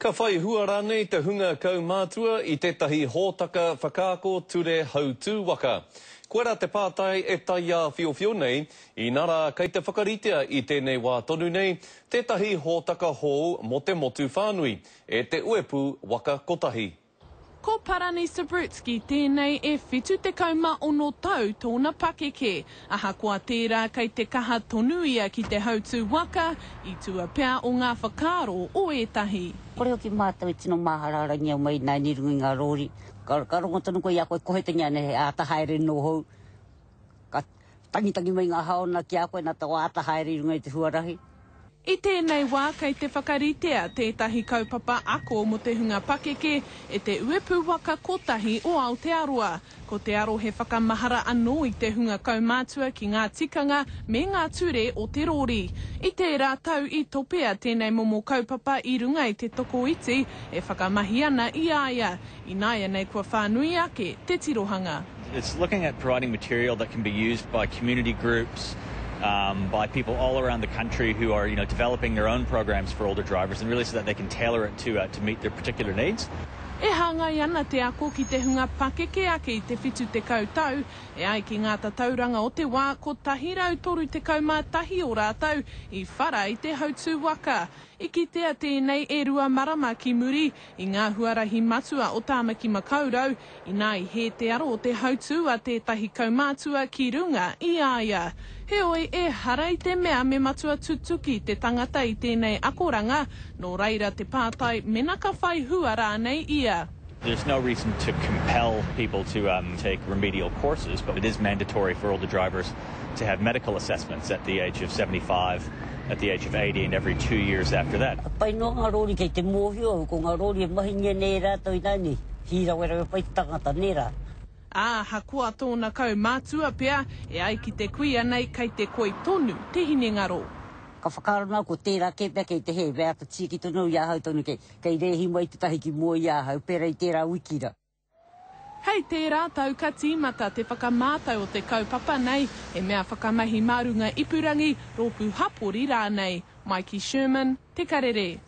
Ka whai hua rānei te hunga kaumātua i tētahi hōtaka whakaako ture hautū waka? Koirā te pātai e taiāwhiowhio nei, inā rā kei te whakaritea i tēnei wā tonu nei tētahi hōtaka hou mō te motu whānui, e te uepū waka kotahi. Ko Parani Subritzky tēnei e 76 tau tōna pakeke. Ahakoa tērā kei te kaha tonu ia ki te hautū waka, i tua pea o ngā whakaaro o ētahi. Kore hoki mātou e tino māharaharangia mai ināianei i runga i ngā rōri. Ka, ka rongo tonu koe i a koe kohetengia ana he āta haere nōhou. Ka tangitangi mai ngā haona ki a koe nā tō āta haere i runga i te huarahi. I tēnei wā kei te whakaritea tētahi kaupapa ako mō te hunga pakeke e te Uepū Waka Kotahi o Aotearoa. Ko te aro he whakamahara anō i te hunga kaumātua ki ngā tikanga me ngā ture o te rōri. I tērā tau i topea tēnei momo kaupapa i runga i te tokoiti e whakamahi ana i a ia. Ināianei kua whānui ake te tirohanga. It's looking at providing material that can be used by community groups, um, by people all around the country who are you know, developing their own programs for older drivers and really so that they can tailor it to, uh, to meet their particular needs. E hāngai ana te ako ki te hunga pakeke ake i te 70 tau, e ai ki ngā tatauranga o te wā, 131 o rātou i whara i te hautū waka. I kitea tēnei e rua marama ki muri i ngā huarahi matua o Tāmaki Makaurau, inā i hē te aro o te hautū a tētahi kaumātua ki runga i a ia. Heoi, ehara i te mea me matua tutuki te tangata i tēnei akoranga, nō reira te pātai mena ka whai hua rānei ia. There's no reason to compel people to um, take remedial courses, but it is mandatory for older drivers to have medical assessments at the age of 75, at the age of 80 and every two years after that. Pai noa ngā rōri kei te mōhio au ko ngā rōri e mahingia nei e rātou ināianei, hīrawerawe pai te tangata, nē rā? Ā, ahakoa tōna kaumātua pea, e ai ki te kuia nei kei te koi tonu te hinengaro. Ka whakaaro noa ko tērā kē pea kei te hē, me āta tiaki tonu au i ahau tonu kei, kei rēhi mai tētahi ki mua i ahau, pērā i tērā wiki rā. Hei tērā tau ka tīmata te whakamātau o te kaupapa nei, he mea whakamahi mā runga ipurangi, rōpū hapori rānei. Maiki Sherman, Te Karere.